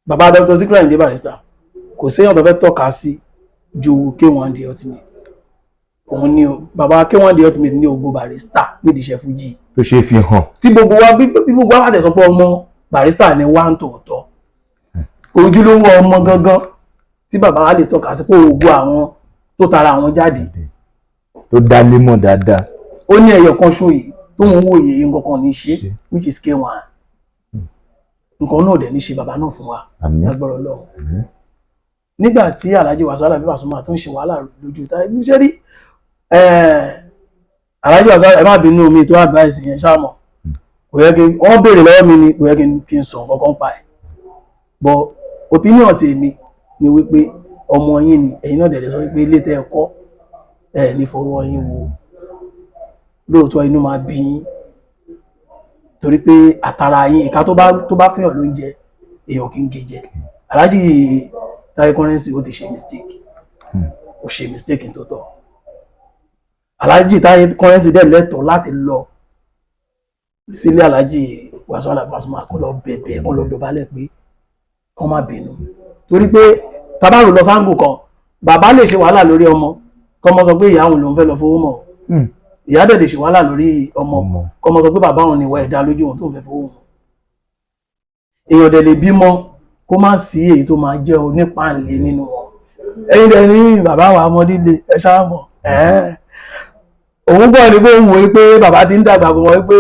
bàbá Dr. Sikiru Ayinde Barrister, kò séèyàn tó fẹ́ tọ́ka sí ju K1 The Ultimate. Òun ni o bàbá K1 The Ultimate ní ògo Barrister nídìí iṣẹ́ fújì tó ṣe fi hàn. Tí gbogbo wa, bí gbogbo wa bá tẹ̀ sọ pé ọmọ Barrister ni wá ń tòótọ́, ojúlówó ọmọ gangan tí bàbá wa lè tọ́ka sí pé ògo àwọn tó tara àwọn jáde, tó dá lémọ̀ dáadáa. Ó ní ẹyọ kan ṣó yìí tó ń wòye yìí, nǹkan kan ní ṣe, Ṣe. which is K1. Nǹkan náà dẹ̀ ní ṣe bàbá náà fún wa, Àmín. lágbára Ọlọ́run. Àmín. Nígbà tí Alhaji Wasiu Alabi Pasuma tó ń ṣe wàhálà lójú táyé bí ṣe rí, Alhaji Wasiu, ẹ má bínú mi tó advice yẹn ṣáà mọ̀, kò yẹ kí wọ́n béèrè lọ́wọ́ mi ni, kò yẹ kí n sọ nǹkan kan pa ẹ̀, but opinion tèmi ni wípé ọmọ yín ni, ẹ̀yin náà dẹ̀ lè sọ wípé ilé tẹ́ ẹ kọ́ ẹ ní fọwọ́ yín wo. Lóòótọ́, inú máa bí yín torí pé àtàrà yín, ìka tó bá fihàn lóúnjẹ, èèyàn kì í gé jẹ. Alhaji Taye Currency, ó ti ṣe mistake. Ó ṣe mistake ní tòótọ́. Alhaji Taye Currency dẹ̀ lẹ́tọ̀ọ́ láti lọ sílé Alhaji Wasiu Alabi Pasuma, kó lọ bẹ̀bẹ̀, kó lọ dọ̀bálẹ̀ pé kó má bínú, torí pé tabaru lọ sáńgù kan, bàbá lè ṣe wàhálà lórí ọmọ, kọ́mọ sọ pé ìyá òun lòún fẹ́ lọ fowó mọ̀. Ìyá dẹ̀ lè ṣe wàhálà lórí ọmọ, Ọmọ. kọ́mọ sọ pé bàbá òun ni ìwà ẹ̀dá lójú òun tó ń fẹ́ fowó mọ̀. Èèyàn dẹ̀ lè bímọ kó má sí èyí tó máa jẹ́ onípàǹlẹ̀ nínú wọn. Ẹ̀yin dẹ̀ ní bàbá wa ọmọdé lè ẹ ṣáà mọ̀ ẹ̀ẹ́ òun bọ̀ ní pé òun wò ó pé bàbá ti ń dàgbà kó wọ́n pé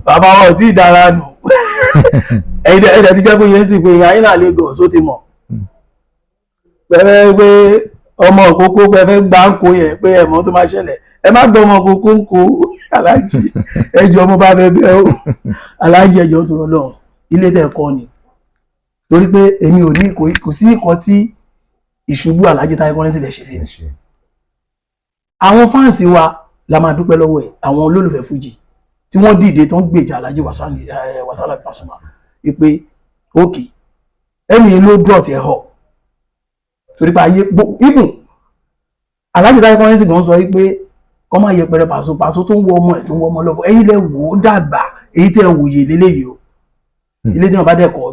bàbá wọn ò tí ì dára nù. Ẹ̀yin dẹ̀ ti jẹ́ kó yẹn sì pé ìyá yín náà Lagos, ó ti mọ̀ pẹ̀lẹ́ pé ọmọ òkókó pé ẹ fẹ́ gbá ń kó yẹn, pé ẹ̀mọ́ tó máa ṣẹlẹ̀, ẹ má gbọ́ ọmọ òkókó ń kó. Aláàjì, ẹjọ́ mo bá fẹ́ bẹ́ o. Aláàjì, ẹjọ́ tó lọ ilé tẹ̀ kọ́ ni, torí pé èmi ò ní kò sí nǹkan tí ìṣubú Alhaji Taye Currency fẹ́ ṣe fún mi. Àwọn fans wa la máa dúpẹ́ lọ́wọ́ ẹ̀, àwọn olólùfẹ́ fújì tí wọ́n dìde tó ń gbèjà Alhaji Wasiu Alabi Pasuma wípé òkè ẹni ló brought ẹ̀ họ, torí pé ayé even Alhaji Taye Currency gan sọ wípé kọ́ máa yẹpẹrẹ Paso, Paso tó ń wọ ọmọ ẹ̀, tó ń wọ ọmọ lọ́wọ́. Ẹ̀yin lẹ wò ó dàgbà, èyí tẹ́ wòye lélẹ́yìí o. Ilé tí wọ́n bá dẹ̀ kọ́,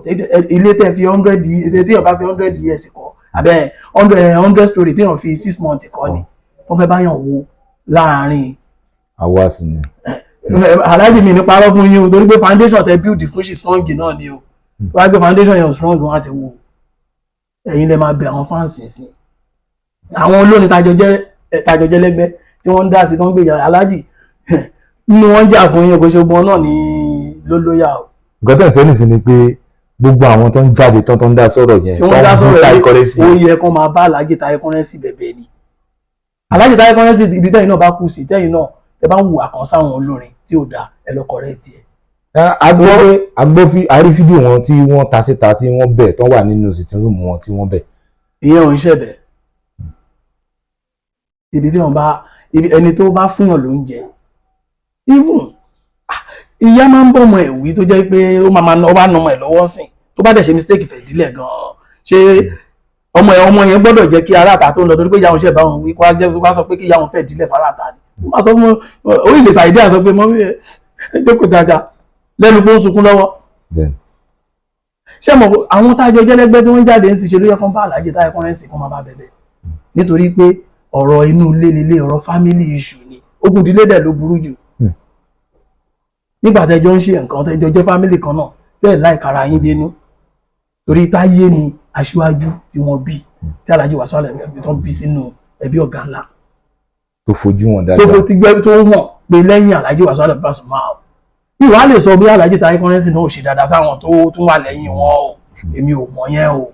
ilé tẹ́ fi 100, ilé tí wọ́n bá fi 100 years kọ́, àbẹ́ 100 story tí wọ́n fi 6 months kọ́ ni wọ́n fẹ́ báyàn wo láàárín. Àwa sì ni. Aláàjì, mi ní parọ́ fún yín o, torí pé foundation tẹ build fún ṣì strong náà ni o. Tó bá gbé foundation yẹn ò strong, wọn á ti wo. Ẹ̀yin lẹ máa bẹ àwọn fans sí, àwọn olórin tajọ jẹ́ lẹ́gbẹ́ tí wọ́n ń dá sí, tó ń gbèjà aláàjì nínú wọn, jà fún yín. Kò ṣe gbọ́n náà ní lólóyà o. Nǹkan tẹ̀ ń sọ nísìnyí ni pé gbogbo àwọn tó ń jáde tán, tó ń dá sọ̀rọ̀ yẹn, tí wọ́n dá tó ń bú sọ̀rọ̀ Taye yìí, Currency, ó yẹ kó máa bá Alhaji Taye Currency bẹ̀bẹ̀ ni. Alhaji Taye Currency, ibi tẹ́yìn náà bá kù sí, tẹ́yìn náà tẹ́ bá wù àkàn sáwọn olórin tí ò dáa, ẹ lọ correct ẹ̀. A gbọ́ pé a gbọ́ fi a rí fídíò wọn tí wọ́n ta síta, tí wọ́n bẹ̀, tán wà nínú sitting room wọn tí wọ́n bẹ̀. Ìyẹn ò ń ṣẹ̀bẹ̀. Ibi tí wọ́n bá ibi ẹni tó bá fúnyàn ló ń jẹ, even ìyá máa ń bọ̀mọ̀ ẹ̀ wí, tó jẹ́ pé ó máa ó bá nà ọmọ ẹ̀ lọ́wọ́ sìn, tó bá dẹ̀ ṣe mistake fẹ̀ dílẹ̀ gan-an, ṣé ọmọ ẹ̀, ọmọ yẹn gbọ́dọ̀ jẹ́ kí aráàta tó ń lọ, torí pé ìyá òun ṣẹ̀ bá òun wí, kó wá jẹ́ kó wá sọ pé kí ìyá òun fẹ̀ dílẹ̀ fáráàta ni? Ó máa sọ fún orí ilé tàìdí àsọ pé mọ́mí ẹ jókòó dáadáa lẹ́nu pé ó ń sunkún lọ́wọ́. Ṣé mo àwọn tájọ jẹ́lẹ́gbẹ́ tí wọ́n jáde ń sì ṣe ló yẹ kán bá Alhaji Taye Currency kán máa bá bẹ̀bẹ̀, nítorí pé ọ̀rọ̀ inú ilé lílé, ọ̀rọ̀ family issue ni. Ogun ìdílé dẹ̀ ló burú jù. Nígbà tẹ́jọ́ ń ṣe nǹkan, tẹ́jọ́ jẹ́ family kan náà, tẹ́ ẹ̀ láìkara yín dénú, torí Táyé ni aṣíwájú tí wọ́n bí, tí Alhaji Wasiu Alabi tó bí sínú ẹbí ọ̀gá ńlá tó fojú wọn tó dáadáa. fo ti gbẹ tó wọ̀n pé lẹ́yìn Alhaji Wasiu Alabi Pasuma o, ìwà lè sọ bí Alhaji Taye Currency náà ò ṣe dáadáa sáwọn tó tún wà lẹ́yìn wọn o. Èmi ò mọ̀ yẹn o.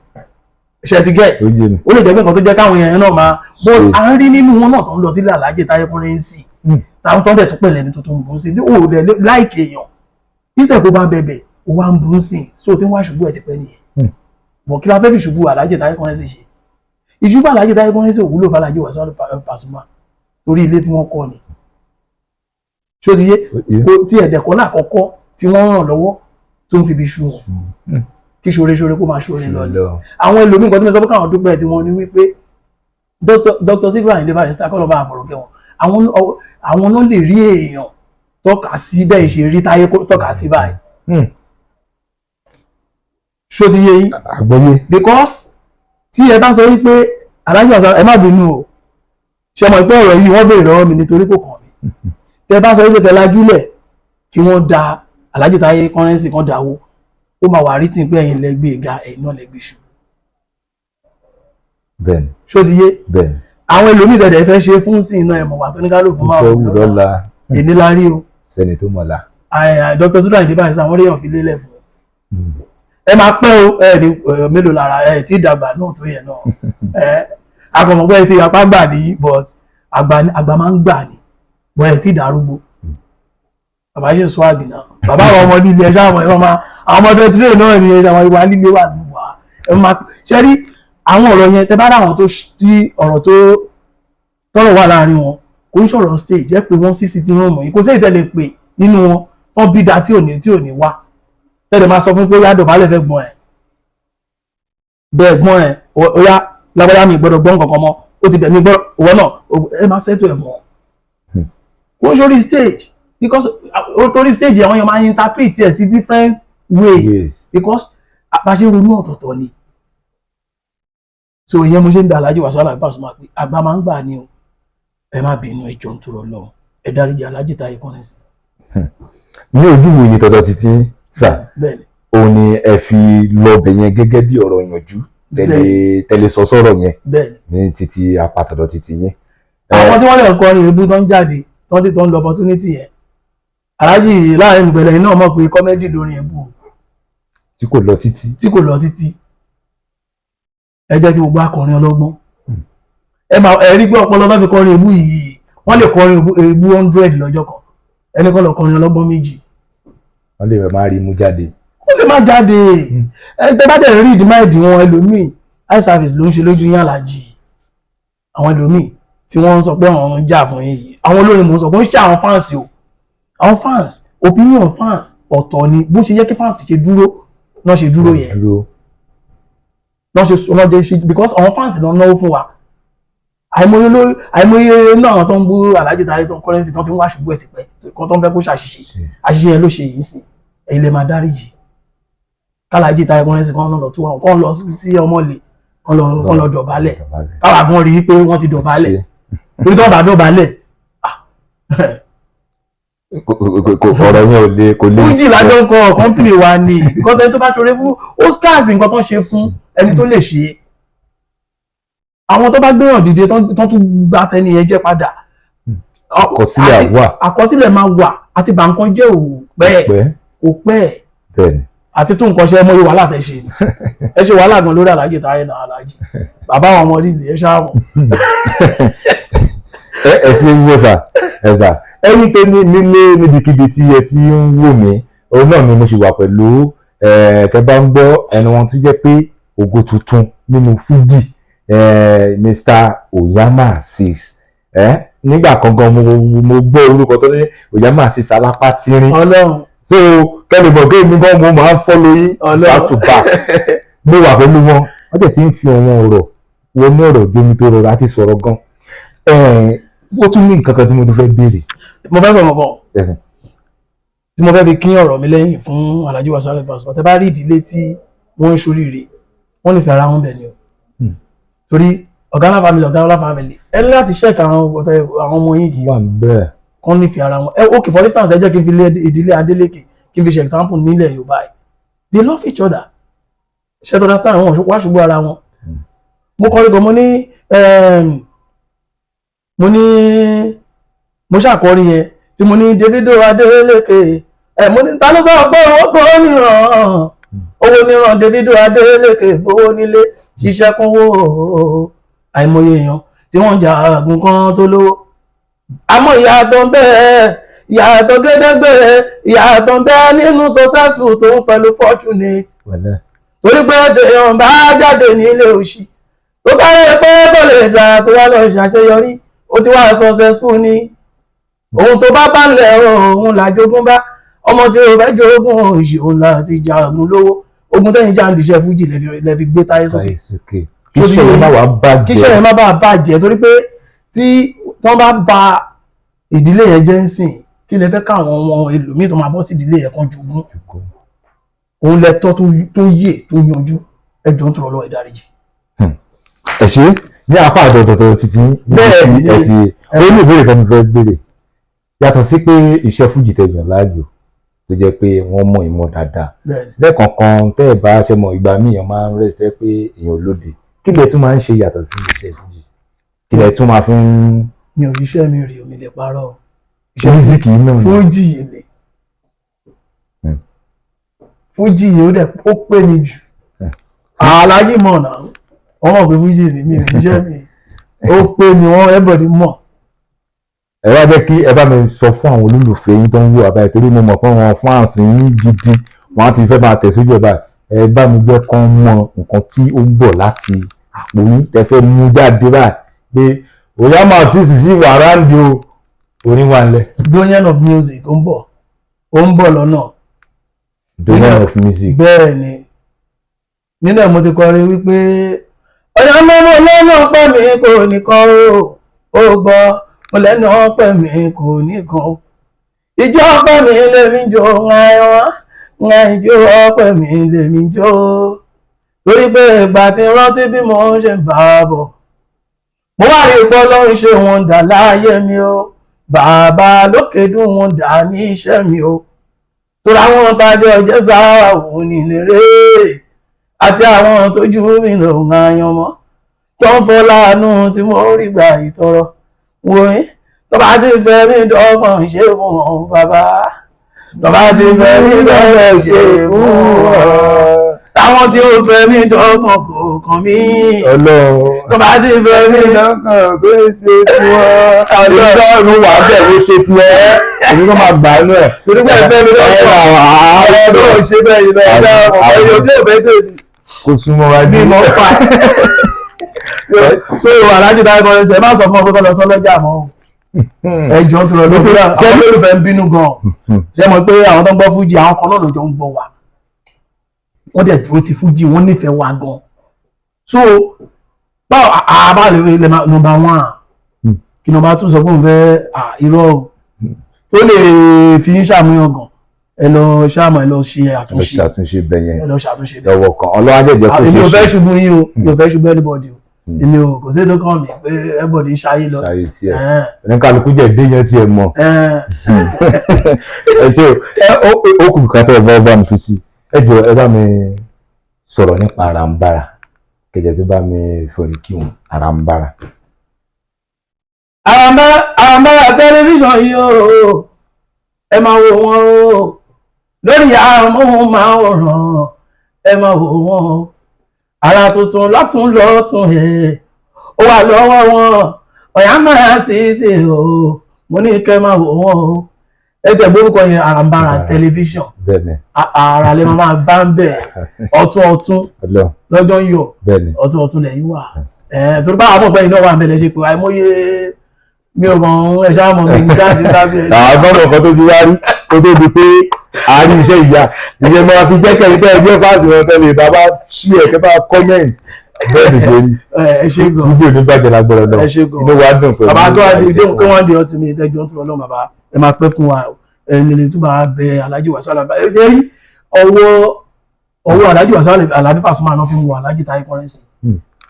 Ṣe ti get? Ó yé mi. Ó lè jẹ́ pé nǹkan tó jẹ́ káwọn èèyàn náà máa, but Ṣe. à ń rí nínú wọn náà tó ń lọ sílé Alhaji Taye Currency, táwọn tó ń dẹ̀ tó pẹ̀lẹ́ ní tuntun bùn sí tí ó dẹ̀ láìkè èèyàn, instead kó bá bẹ̀bẹ̀, ó wá ń bùn sí, so tí ń wá ṣubú ẹ̀ ti pẹ́ nìyẹn. Bọ̀ kí la fẹ́ fi ṣubú Alhaji Taye Currency ṣe? Ìṣubú Alhaji Taye Currency ò wúlò fún Alhaji Wasiu Pasuma, torí ilé tí wọ́n kọ́ ni. Ṣó ti yé? Kó tí ẹ̀dẹ̀kọ́ lákọ̀ọ́kọ́ tí wọ́n ràn lọ́wọ́ tó ń fi ibi ṣu wọn, kí ṣoore ṣoore kó máa ṣoore lọ ni. Àwọn ẹlòmíì, nǹkan tí mo sọ pé káwọn dúpẹ́ tí wọ́n ní wípé Dr. Sikiru Ayinde Barrister, kọ́ ló bá àfọ̀rọ̀kẹ́ wọn, àwọn náà lè rí èèyàn tọ́ka sí bẹ́ẹ̀ ṣe rí Táyé tọ́ka sí báyìí. Ṣó ti yé yín? Àgbọ́yé. Because tí ẹ bá sọ wípé Alhaji Wasiu, ẹ má bínú o, ṣe mọ̀ pé ọ̀rọ̀ yìí wọ́n béèrè lọ́wọ́ mi nítorí kò kàn mí, tẹ bá sọ wípé kẹ lajúlẹ̀ kí wọ́n da Alhaji Taye Currency kan dáwó, ó máa wà rí tí pé ẹ̀yin lẹ gbé ga, ẹ̀yin náà lẹ gbé ṣubú. Ṣó ti yé? Bẹ́ẹ̀ni. Àwọn ẹlòmíì dẹ̀dẹ̀ fẹ́ ṣe fún sí iná ẹ̀mọ̀ wà tó ní kálukú máa Ìfẹ́ wù lọ́la. Èmi la rí o. Sẹ́ni tó mọ̀la. Dr. Sikiru Ayinde Barrister, àwọn réyàn fi lélẹ̀ fún ẹ máa pẹ́ o. Ẹ ní mélòó lára ẹ tí ìdàgbà náà tó yẹn náà, ẹ akọ̀mọ̀pẹ́ ẹ ti apá gbà ní, but àgbà máa ń gbà ní, but ẹ tí ìdárúgbó. Bàbá ṣe swag náà, bàbá àwọn ọmọ líle ẹ ṣáà mọ̀, ẹ máa àwọn ọmọdé tírè náà ni àwọn ìwà líle wà ní wà ẹ máa ṣe rí àwọn ọ̀rọ̀ yẹn. Tẹ bá dá àwọn tó tí ọ̀rọ̀ tó tọ́rọ̀ wà láàrin wọn, kò ń sọ̀rọ̀ stage jẹ́ pé wọ́n sí tí wọ́n mọ̀ yìí, kò sí ìtẹ́lẹ̀ pé nínú wọn tán bí da tí ò ní wá tẹ́lẹ̀ máa sọ fún pé yá dọ̀bálẹ̀ fẹ́ gbọ́n ẹ̀ bẹ́ẹ̀ gbọ́n ẹ̀, ó yá lágbádá, mi gbọ́dọ̀ gbọ́n kankan mọ́, ó ti bẹ̀ mí gbọ́ ìwọ náà, ẹ máa settle ẹ̀ mọ́. Kò ń sórí stage, because ó torí stage àwọn èèyàn máa ń interpret ẹ̀ sí different way, because bá ṣe ń ronú ọ̀tọ̀ọ̀tọ̀ ni. So ìyẹn mo ṣe ń da Alhaji Wasiu Alabi Pasuma pé àgbà máa ń gbà ní o. Ẹ má bínú, ẹ jọ̀ọ́, nítorí Ọlọ́run, ẹ dáríjì Alhaji Taye Currency. Ní ojú wo ni tọ̀dọ̀ títí sà? Bẹ́ẹ̀ni. Òun ni ẹ fi lọbẹ̀ yẹn gẹ́gẹ́ bí ọ̀rọ̀ ìyànjú tẹ̀lé tẹ̀lé sọ sọ̀rọ̀ yẹn ní títí apá tọ̀dọ̀ títí yín. Àwọn tí wọ́n lè kọrin èébú tó ń jáde tó ń ti tó ń lo opportunity yẹn, Alhaji láàrin ìgbẹ̀lẹ̀ yìí náà mọ̀ pé comedy lórin èébú o, tí kò lọ títí. Tí kò lọ títí. Ẹ jẹ́ kí gbogbo akọrin ọlọ́gbọ́n ẹ máa ẹ rí pé ọpọlọ bá fi kọrin èébú yìí, wọ́n lè kọrin èébú 100 lọ́jọ́ kan, ẹni kan lọ kọrin ọlọ́gbọ́n 2. Wọ́n lè máa rí mú jáde. Ó lè má jáde. Ẹ tẹ́ bá dẹ̀ rí ìdí wọn, ẹlòmíì eye service ló ń ṣe lójú yín. Àlàjì àwọn ẹlòmíì tí wọ́n ń sọ pé àwọn ń jà fún yín yìí, àwọn olórin mò ń sọ pé ó ń ṣe àwọn fans o, àwọn fans, opinion fans ọ̀tọ̀ ni. Bó ṣe yẹ kí fans ṣe dúró náà ṣe dúró yẹn Dúró. Náà ṣe náà ṣe ṣe, because àwọn fans náà náwó fún wa. Àìmọye lórí àìmọye náà, àwọn tó ń bú Alhaji Taye tó ń Currency tó ti ń wá ṣubú ẹ̀ tipẹ́ kan, tó ń fẹ́ kó ṣàṣìṣe, àṣìṣe yẹn ló ṣe yìí sí. Ẹ̀yin lè máa dáríjì kálájì Taye Currency kan lọ tó wọn kàn lọ sí ọmọlé kan lọ dọ̀bálẹ̀, káwa gan rí i pé wọ́n ti dọ̀bálẹ̀, torí tó bá dọ̀bálẹ̀. Ọ̀rọ̀ yẹn ò le, kò le. Fújì lájọ ń kọ company wa ni, because ẹni tó bá ṣoore fún oscars, nǹkan tó ń ṣe fún ẹni tó lè ṣe, àwọn tó bá gbéyàn dìde tó tún gba tẹni yẹn jẹ́ padà. Àkọsílẹ̀ wà. Àkọsílẹ̀ máa wà àti bà nǹkan jẹ́ ò pẹ́. Pẹ́. Kò pẹ́. Àti tún nǹkan ṣe ẹ mọ̀ wàhálà tẹ ṣe ni. Ẹ ṣe wàhálà gan lórí Alhaji Taye náà, Alhaji bàbá àwọn ọmọ líle ẹ ṣáà mọ̀. Ẹ ṣe wíwọ sà, ẹ sà, ẹ̀yin tó ní nílé, níbikíbi tí ẹ ti ń wò mí, òun náà ni mo ṣì wà pẹ̀lú ẹ. Tẹ́ bá ń gbọ́ ẹnu wọn tó jẹ́ pé ògo tuntun nínú fújì, Mr Oyama Six. Nígbà kan gan mo gbọ́ orúkọ tó ní Oyama Six alápá tínrín. Ọlọ́run. So kẹ́lẹ́ mọ̀ pé èmi gan mo máa ń follow yín back to back. Mo wà pẹ̀lú wọn, wọ́n tẹ̀ tí ń fi àwọn ọ̀rọ̀ wọnú ọ̀rọ̀ jómi tó rọra àti sọ̀rọ̀ gan. Ó tún ní nǹkan kan tí mo tún fẹ́ béèrè. Mo fẹ́ sọ̀rọ̀ kan tí mo fẹ́ fi kín ọ̀rọ̀ mi lẹ́yìn fún Alhaji Wasiu Alabi Pasuma. Tẹ́ bá rí ìdílé tí wọ́n ń ṣoríire, wọ́n nífẹ̀ẹ́ ara wọn bẹ̀ ni o. Torí ọ̀gá ńlá family, ọ̀gá ńlá family, ẹ ní láti check àwọn àwọn ọmọ yín yìí Wà ń bẹ́ẹ̀. kán nífẹ̀ẹ́ ara wọn. Ẹ ok, for instance, ẹ jẹ́ kí n fi ìdílé Adeleke, kí n fi ṣe example nílẹ̀ Yorùbá yìí. They love each other, ṣe tó understand? Wọn wá ṣubú ara wọn. Mo kọrin gan, mo ní mo ní mo ṣàkọrin yẹn tí mo ní Davido Adeleke ẹ, mo ní ta ló sọ pé owó kò níran, owó níran? Davido Adeleke bówó nílé ṣiṣẹ́ kúnwó, àìmọye èèyàn tí wọ́n jà àgùn kan tó lówó, àmọ́ ìyàtọ̀ ń bẹ, ìyàtọ̀ gédégbé, ìyàtọ̀ ń bẹ nínú successful tó ń pẹ̀lú fortunate. Wẹ̀lẹ́. Torí pé tèèyàn bá jáde nílé òṣì tó sáré pé kò lè jà, tó wá lọ ṣàṣeyọrí, ó ti wá successful ní ohun tó bá bá lẹ̀, òun là jogún bá. Ọmọ tí ó fẹ́ jogún òṣì, òun là ti jagun lówó. Ogun tẹ́yìn já ń diṣẹ́ fújì lẹ́fi gbé táyé sókè. Táyé sókè. Kí iṣẹ́ yẹn má wàá bàjẹ́. Kí iṣẹ́ yẹn má bàa bàjẹ́, torí pé tí wọ́n bá ba ìdílé yẹn jẹ́ ń sìn, kí lẹ fẹ́ káwọn ọmọ ẹlòmíì tó máa bọ́ sí ìdílé yẹn kan jogún? Jogún. Òun lẹ tọ́ tó yè tó yanjú. Ẹjọ́ ń tọrọ lọ́wọ́, ìdáríjì. Ẹ ṣe ní apá àdọ̀dọ̀dọ̀ títí Bẹ́ẹ̀ ni. ẹ ti ó ní ìbéèrè kan mo fẹ́ béèrè, yàtọ̀ sí pé iṣẹ́ fújì tẹ̀yàn láàyò tó jẹ́ pé wọ́n mọ̀ ìmọ̀ dáadáa. Bẹ́ẹ̀. Lẹ́ẹ̀kọ̀ọ̀kan tẹ́ ẹ̀ bá ṣe mọ̀, ìgbà míì èèyàn máa ń rest, ẹ́ pé èèyàn lóde, kí lẹ tún máa ń ṣe yàtọ̀ sí iṣẹ́ fújì? Kí lẹ tún máa fi ń Mi ò iṣẹ́ mi rí omi lè parọ́ o. Ṣe music yìí náà ni? Fújì yìí ni. Fújì yìí ó dẹ̀ ó pé mi jù. Aláàjì mọ̀ náà, wọ́n mọ̀ pé fújì ni mi ò iṣẹ́ mi, ó pé mi, wọ́n everybody mọ̀. Ẹ wá jẹ́ kí ẹ bá mi sọ fún àwọn olólùfẹ́ yín tó ń wò àbáyé, torí mo mọ̀ pé wọn fans yín gidi, wọn á ti fẹ́ máa tẹ̀ sójú ẹ̀ báyìí. Ẹ bá mi jẹ́ kán mọ nǹkan tí ó ń bọ̀ láti àpò yín tẹ́ fẹ́ mú jáde báyìí, pé òyà máa sì wàrà ń di o, orin wà nílẹ̀. Donian of music ó ń bọ̀, ó ń bọ̀ lọ́nà. Donian of music. Bẹ́ẹ̀ ni, nínú ẹ̀ mo ti kọrin wípé ọ̀yà mọ́mọ́ lẹ́nu ọpẹ́ mi kò nìkan o, ó gbọ́ mo lẹ́nu ọpẹ́ mi kò nìkan o, ìjọ ọpẹ́ mi lèmi jó ńlá, ìjọ ọpẹ́ mi lèmi jó, torí pé ìgbà tí rántí bí mo ṣe ń bá a bọ̀, mo wá rí pọ́ ló ń ṣe wọn dà láyé mi o, bàbá lókè dùn wọn dà ní iṣẹ́ mi o, torí àwọn tájọ jẹ́ sáà òun nílé àti àwọn tójú mi lò ń yan mọ́ tó ń fọ́ láàánú tí mo rí gbà ìtọrọ wòye. Tó bá ti fẹ́ mi dọ́gbọ̀n ṣe fún wọn, bàbá, tó bá ti fẹ́ mi dọ́gbọ̀n ṣe fún wọn, táwọn tí ó fẹ́ mi dọ́gbọ̀n kò kàn mí. Ọlọ́run. Tó bá ti fẹ́ mi Lọ́kàn tó ń ṣe tiwọn. Ìjọ wà bẹ́ẹ̀ ló ṣe tiwọn, èmi kò máa gbà inú ẹ̀. Torí pé ẹ fẹ́ mi dọ́gbọ̀n, àwọn tó ń ṣe bẹ́ẹ̀ yìí lọ́wọ́ ọ̀pọ̀ yóò tí ò fẹ́ tèmi Kò súnmọ́ wa bí mo fà. So alájú dáhùn kan ṣe, ẹ má sọ fún ọ pé kọ́ lọ sọ lọ́jà mọ́ o, ẹjọ́ tó lọ lórí àwọn olólùfẹ́ ń bínú gan. Ṣé mọ̀ pé àwọn tó ń gbọ́ fújì, àwọn kan náà ló jọ ń gbọ́ wa, wọ́n dẹ̀ dúró ti fújì, wọ́n nífẹ̀ẹ́ wa gan. So báwo àbá lè máa number one kí number two sọ pé òun fẹ́ irọ́ o, tó lè fi ń ṣàmúyàn gan, ẹ lọ ṣàmù, ẹ lọ ṣe Ẹ lọ àtúnṣe. Ṣàtúnṣe bẹ̀ yẹn. Ẹ lọ ṣàtúnṣe bẹ́ẹ̀. Lọ́wọ́ kan ọlọ́wọ́ jẹ̀jẹ̀ kó Èmi ṣe ò fẹ́ ṣe ṣubú yín o, mi ò fẹ́ ṣubú anybody o. Èmi ò kò sí ètò kan mi pé everybody ń ṣayé lọ. Ṣàyè tiẹ̀. Ẹ̀hẹ́n, Oníkálukú jẹ̀ dé yẹn tiẹ̀ mọ̀. Ẹ̀hẹ́n. Ẹ ṣe o, ẹ ó kù kan tó ẹ bá mi fi sí. Ẹ jọ, ẹ bá mi sọ̀rọ̀ nípa àràǹbarà kẹjẹ tó bá mi forí kí wọn àràǹbarà. Àràǹbarà tẹlifíṣàn yìí o, ẹ máa wò wọ́n o lórí amóhùnmáwòrán, ẹ máa wò wọ́n o. Àrà tuntun lọ́tún lọ́tún ẹ̀ ó wà lọ́wọ́ wọn, ọ̀yá máa sì ṣe o. Mo ní kẹ́ máa wò wọ́n o. Ẹ tẹ̀ gbórúkọ yẹn, Àràǹbarà Àràǹbarà. tẹlifíṣàn. Bẹ́ẹ̀ni. Àrà lè máa bá ń bẹ̀ ọ̀tún ọ̀tún Ọlọ́run. lọ́jọ́ ń yọ. Bẹ́ẹ̀ni. Ọ̀tún ọ̀tún lẹ́yìn wà ẹ̀, torí báwa mọ̀ pé iná wà ń bẹ̀lẹ̀ ṣe pé àìmọye mi ò mọ̀ ẹ̀ ṣáà mọ̀ mi ní láti sábẹ́. Àwọn gbọ́dọ̀ kan tó ti wá rí kó tó di pé àárín iṣẹ́ ìyá ìyẹn máa fi jẹ́ kẹ́yìn tẹ́ ẹ jẹ́ fáàsì wọn tẹ́lẹ̀ bàbá ṣí ẹ̀ kẹ́ bá comment. Bẹ́ẹ̀ ni ṣe rí. Ẹ ṣe gan. Fújì ò ní bàjẹ́ lágbára náà. Ẹ ṣe gan. Inú wa dùn pẹ̀lú. Bàbá tó wá di dé kí wọ́n di ọtí mi ìtẹ́jọ́ tó lọ́lọ́. Bàbá, ẹ máa pẹ́ fún wa. Ẹ lè tún bá bẹ Alhaji Wasiu Alabi. Ẹ jẹ́ rí ọwọ́ ọwọ́ Alhaji Wasiu Alabi Pasuma náà fi ń wọ Alhaji Taye Currency,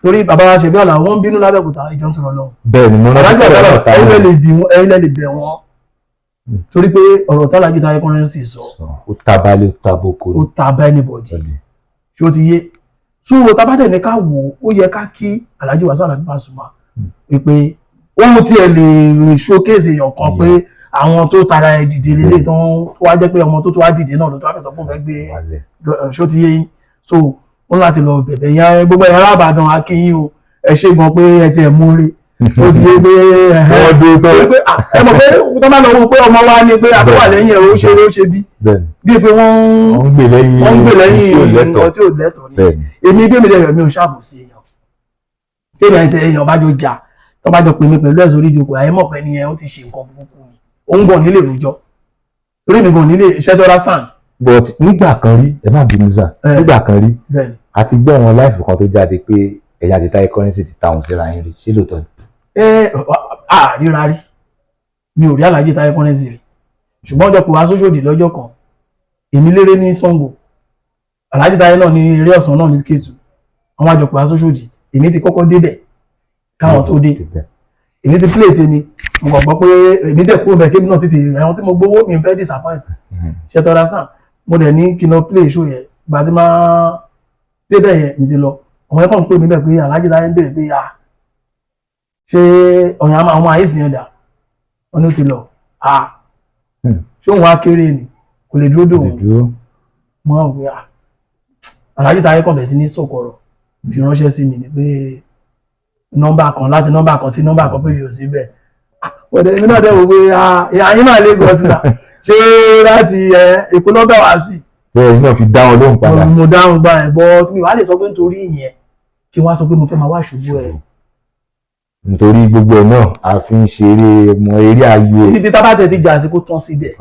torí bàbá wa ṣe bí àlà wọn ń bínú lábẹ́òkúta ìjọ tó lọ́lọ́. Bẹ́ẹ̀ ni mo rántí Alhaji pé Wasiu ọ̀rọ̀ Alabi, ta ẹ̀yin náà lè bí wọn, ẹ̀yin lè bẹ̀ wọ́n, torí pé ọ̀rọ̀ tí Alhaji Taye Currency sọ, ó tabalẹ̀, ó taboko. Ó ta bá anybody. Ṣé ó ti yé? So tá bá dẹ̀ ní ká wò ó, yẹ ká kí Alhaji Wasiu Alabi Pasuma pé ohun tí ẹ lè showcase èèyàn kan pé àwọn tó tara ẹ dìde lélẹ̀ tó ń wá jẹ́ pé ọmọ tó tó wá dìde náà ló tó wá fẹ́ sọ fún fẹ́ gbé. Ṣó ti yé yín? So ó láti lọ bẹ̀bẹ̀ yẹn. Gbogbo ẹ̀yà alábàdàn, akínyìn o. Ẹ ṣe gan pé ẹ tiẹ̀ mú rí ó ti yé pé Wọ́n dúró tó. pé ẹ mọ̀ pé tó bá lọ wọ pé ọmọ wa ni pé àbúrò lẹ́yìn ẹ̀, ó ṣe ó ṣe bí bí pé wọ́n Wọ́n ń gbè lẹ́yìn. Wọ́n ń gbè lẹ́yìn tí ò nǹkan lẹ́tọ̀ọ́. tí ò lẹ́tọ̀ọ́ ni. Èmi bí èmi dẹ̀, mi ò ṣàbòsí èèyàn. Tèmi àti èèyàn bá jọ jà, tó bá jọ pè mí pẹ̀lú ẹ̀sùn orí ìjókòó, àyè mọ̀ pé ẹni yẹn ó ti ṣe nǹkan burúkú ni, òun gan nílé rojọ́, torí mi gan nílé iṣẹ́ tó understand. But nígbà kan rí, ẹ má bínú sà, nígbà kan rí, Bẹ́ẹ̀ni. a ti gbọ́ àwọn live kan tó jáde pé ẹ̀yin àti Taye Currency ti ta òun síra yín rí. Ṣé lóòótọ́ ni? Ẹ à ríra rí, mi ò rí Alhaji Taye Currency rí, ṣùgbọ́n ọjọ́ pé wá sóṣòdì lọ́jọ́ kan, èmi léré ní Ṣàngó, Alhaji Taye náà ní eré ọ̀sán náà ní Kétu. Àwọn àjọ pé wá sóṣòdì, èmi ti kọ́kọ́ débẹ̀ káwọn tó dé. Èmi ti play tèmi, mo kàn gbọ́ pé èmi dẹ̀ kúrò bẹ́ẹ̀, kémi náà tètè ẹ̀wọ̀n tí mo gbowó mi fẹ́ disappoint ṣe tó understand. Mo dẹ̀ ní kí n lọ play show yẹn. Ìgbà tí máa débẹ̀ yẹn, mi ti lọ, àwọn ẹ̀kọ́ ń pè mí bẹ́ẹ̀ pé Alhaji Taye ń béèrè pé à ṣé ọ̀yàn àwọn àìsàn yẹn dà. Wọ́n ní ó ti lọ. À ṣé òun wá kéré ni, kò lè dúró dòun. Mo wá wò pé à Alhaji Taye kàn bẹ̀ sí ní sọ̀kọ̀rọ̀ fi ránṣẹ́ sí mi ni pé nọ́mbà kan láti nọ́mbà kan sí nọ́mbà kan pé mi ò sí bẹ́ẹ̀. Wọ́n èmi náà dẹ̀ wò pé ìyá yín náà Lagos náà ṣé láti Èkó lọ́bẹ̀ wá sí. Bẹ́ẹ̀ náà fi dá wọn lóhùn padà. Mo dáhùn gbà ẹ̀ bọ́ tí mi wàá lè sọ pé nítorí ìyẹn kí wọ́n á sọ pé mo fẹ́ máa wá ṣubú ẹ̀. Nítorí gbogbo ẹ̀ náà a fi ń ṣeré mọ eré ayò. Ibi tá bá tẹ̀ ti jà sí, kó tán síbẹ̀.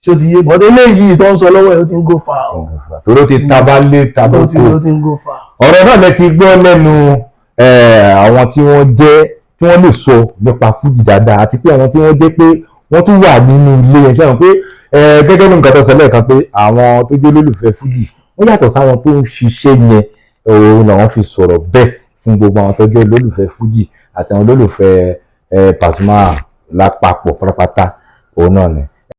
Ṣé o ti yé? Bọ́dé eléyìí tó ń sọ lọ́wọ́ ẹ̀, ó ti ń go far. Torí ó ti tabalé taboko. Ó ti ń go far. Ọ̀rọ̀ náà lẹ ti gbọ́ lẹ́nu àwọn tí wọ́n jẹ́ tí wọ́n lè sọ nípa fújì dáadáa, àti pé àwọn tí wọ́n jẹ́ pé wọ́n tún wà nínú ilé yẹn. Ṣé pé gẹ́gẹ́ bí nǹkan tó sọ lẹ́ẹ̀kan pé àwọn tó jẹ́ olólùfẹ́ fújì, wọ́n yàtọ̀ sáwọn tó ń ṣiṣẹ́ yẹn, òun làwọn fi sọ̀rọ̀ bẹ́ẹ̀ fún gbogbo àwọn tó jẹ́ olólùfẹ́ fújì àti àwọn olólùfẹ́ Pasuma lápapọ̀ pátápátá. Òun náà ni.